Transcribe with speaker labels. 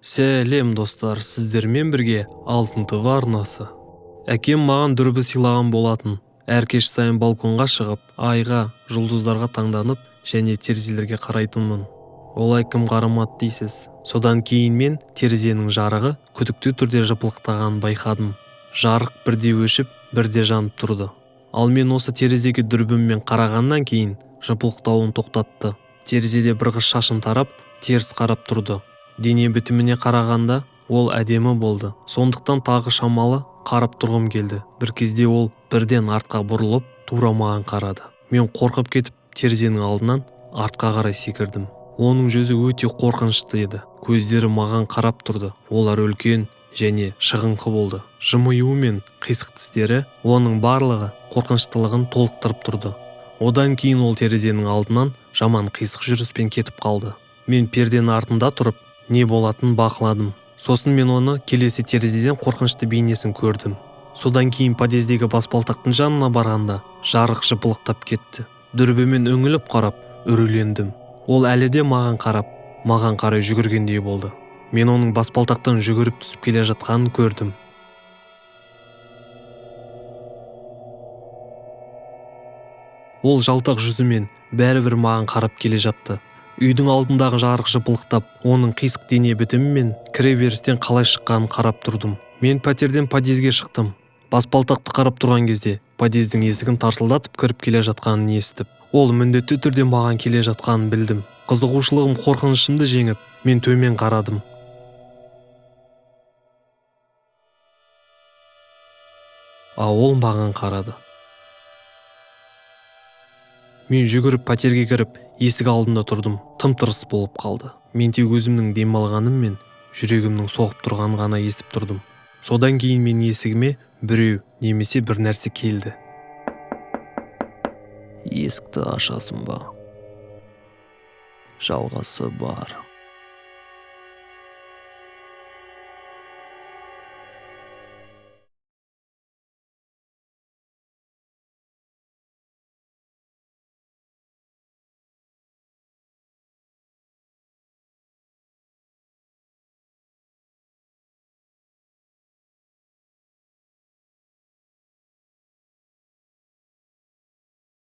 Speaker 1: Сәлем, достар! Сіздермен бірге Алтын ТВ арнасы. Әкем маған дүрбі сыйлаған болатын. Әр кеш сайын балконға шығып, айға, жұлдыздарға таңданып және терезелерге қарайтынмын. Олай кім қарамады дейсіз. Содан кейін мен терезенің жарығы күдікті түрде жыпылықтағанын байқадым. Жарық бірде өшіп, бірде жанып тұрды. Ал мен осы терезеге дүрбіммен қарағаннан кейін жыпылықтауын тоқтатты. Терезеде бір қыз шашын тарап, теріс қарап тұрды. Дене бітіміне қарағанда ол әдемі болды. Сондықтан тағы шамалы қарап тұрғым келді. Бір кезде ол бірден артқа бұрылып, тура маған қарады. Мен қорқып кетіп, терезенің алдынан артқа қарай секірдім. Оның жүзі өте қорқынышты еді. Көздері маған қарап тұрды. Олар үлкен және шығыңқы болды. Жымиюы мен қисық тістері оның барлығы қорқыныштылығын толықтырып тұрды. Одан кейін ол терезенің алдынан жаман қисық жүріспен кетіп қалды. Мен перденің артында тұрып, не болатынын бақыладым. Сосын мен оны келесі терезеден қорқынышты бейнесін көрдім. Содан кейін подъездегі баспалтақтың жанына барғанда жарық жыпылықтап кетті. Дүрбімен үңіліп қарап, үрейлендім. Ол әлі де маған қарап, маған қарай жүгіргендей болды. Мен оның баспалтақтан жүгіріп түсіп келе жатқанын көрдім. Ол жалтақ жүзімен бәрібір маған қарап келе жатты. Үйдің алдындағы жарық жыпылықтап, оның қисық дене бітімімен кіреберістен қалай шыққанын қарап тұрдым. Мен пәтерден подъезге шықтым. Баспалтақты қарап тұрған кезде подъездің есігін тарсылдатып кіріп келе жатқанын естіп, ол міндетті түрде маған келе жатқанын білдім. Қызығушылығым қорқынышымды жеңіп, мен төмен қарадым. А ол маған қарады. Мен жүгіріп пәтерге кіріп, есік алдында тұрдым. Тым-тырыс болып қалды. Мен тек өзімнің дем алғаным мен жүрегімнің соғып тұрғанын ғана естіп тұрдым. Содан кейін менің есігіме біреу немесе бір нәрсе келді. Есікті ашасың ба? Жалғасы бар.